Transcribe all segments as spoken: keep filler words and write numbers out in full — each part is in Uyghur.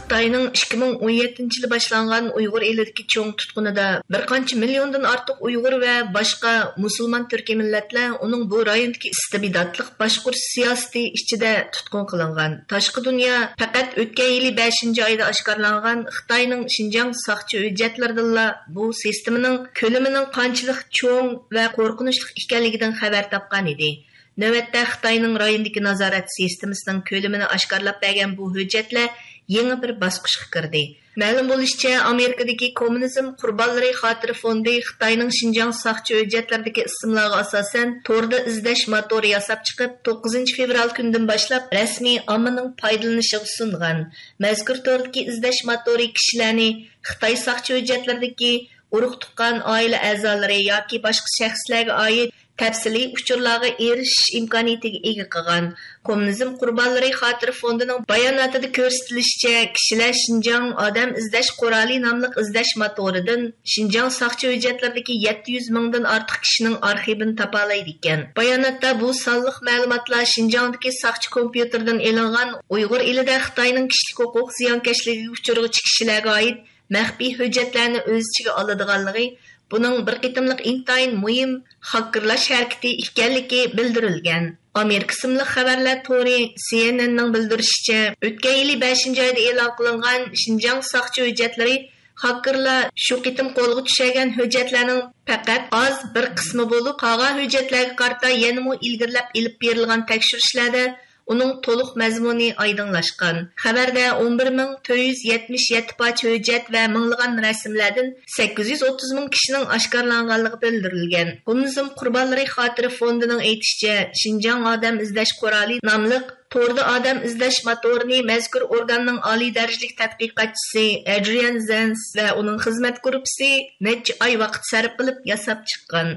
خىتاينىڭ ئىككى مىڭ ئون يەتتىنچى يىلى باشلانغان ئۇيغۇر ئېلىدىكى چوڭ تۇتقۇنىدا بىر قانچە مىليوندىن ئارتۇق ئۇيغۇر ۋە باشقا مۇسۇلمان تۈركىي مىللەتلەر ئۇنىڭ بۇ رايوندىكى ئىستىبداتلىق باشقۇرۇش سىياسىتى ئىچىدە تۇتقۇن قىلىنغان. تاشقى دۇنيا پەقەت ئۆتكەن يىلى بەشىنچى ئايدا ئاشكارىلانغان خىتاينىڭ شىنجاڭ ساقچى ھۆججەتلىرىدىنلا بۇ سىستېمىنىڭ كۆلىمىنىڭ قانچىلىك چوڭ ۋە قورقۇنچلۇق ئىكەنلىكىدىن خەۋەر تاپقان ئىدى. نۆۋەتتە خىتاينىڭ رايوندىكى نازارەت سىستېمىسىنىڭ كۆلىمىنى ئاشكارىلاپ بەرگەن بۇ ھۆججەتلەر يېڭى بىر باسقۇچقا كىردى. مەلۇم بولۇشىچە، ئامېرىكىدىكى كوممۇنىزم قۇربانلىرى خاتىرە فوندى خىتاينىڭ شىنجاڭ ساقچى ھۆججەتلىرىدىكى ئىسىملارغا ئاساسەن، توردا ئىزدەش موتورى ياساپ چىقىپ، توققۇزىنچى فېۋرال كۈنىدىن باشلاپ رەسمىي ئاممىنىڭ پايدىلىنىشىغا سۇنغان. مەزكۇر توردىكى ئىزدەش موتورى كىشىلەرنى خىتاي ساقچى ھۆججەتلىرىدىكى ئۇرۇق-تۇغقان، ئائىلە ئەزالىرى ياكى باشقا شەخسلەرگە ئائىت تەپسىلىي ئۇچۇرلارغا ئېرىشىش ئىمكانىيىتىگە ئىگە قىلغان. كوممۇنىزم قۇربانلىرى خاتىرە فوندىنىڭ باياناتىدا كۆرسىتىلىشىچە، كىشىلەر شىنجاڭ ئادەم ئىزدەش قورالى ناملىق ئىزدەش موتورىدىن شىنجاڭ ساقچى ھۆججەتلىرىدىكى يەتتە يۈز مىڭدىن ئارتۇق كىشىنىڭ ئارخىپىنى تاپالايدىكەن. باياناتتا بۇ سانلىق مەلۇماتلار شىنجاڭدىكى ساقچى كومپيۇتېرىدىن ئېلىنغان، ئۇيغۇر ئېلىدە خىتاينىڭ كىشىلىك ھوقۇق زىيانكەشلىكىگە ئۇچرىغۇچى كىشىلەرگە ئائىت مەخپىي ھۆججەتلەرنى ئۆز ئىچىگە ئالىدىغانلىقى، بۇنىڭ بىر قېتىملىق ئىنتايىن مۇھىم خاككېرلاش ھەرىكىتى ئىكەنلىكى بىلدۈرۈلگەن. ئامېرىكا ئىسىملىق خەۋەرلەر تورى سى ئېن ئېننىڭ بىلدۈرۈشىچە، ئۆتكەن يىلى بەشىنچى ئايدا ئېلان قىلىنغان شىنجاڭ ساقچى ھۆججەتلىرى خاككېرلار شۇ قېتىم قولغا چۈشۈرگەن ھۆججەتلەرنىڭ پەقەت ئاز بىر قىسمى بولۇپ، قالغان ھۆججەتلەرگە قارىتا يەنىمۇ ئىلگىرىلەپ ئېلىپ بېرىلغان تەكشۈرۈشلەردە ئۇنىڭ تولۇق مەزمۇنى ئايدىڭلاشقان. خەۋەردە ئون بىر مىڭ تۆت يۈز يەتمىش يەتتە پارچە ھۆججەت ۋە مىڭلىغان رەسىملەردىن سەككىز يۈز ئوتتۇز مىڭ كىشىنىڭ ئاشكارىلانغانلىقى بىلدۈرۈلگەن. كوممۇنىزم قۇربانلىرى خاتىرە فوندىنىڭ ئېيتىشىچە، شىنجاڭ ئادەم ئىزدەش قورالى ناملىق توردا ئادەم ئىزدەش موتورىنى مەزكۇر ئورگاننىڭ ئالىي دەرىجىلىك تەتقىقاتچىسى ئەدرىيان زېنس ۋە ئۇنىڭ خىزمەت گۇرۇپپىسى نەچچە ئاي ۋاقىت سەرپ قىلىپ ياساپ چىققان.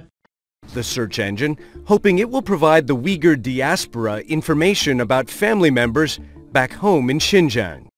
The search engine, hoping it will provide the Uyghur diaspora information about family members back home in Xinjiang.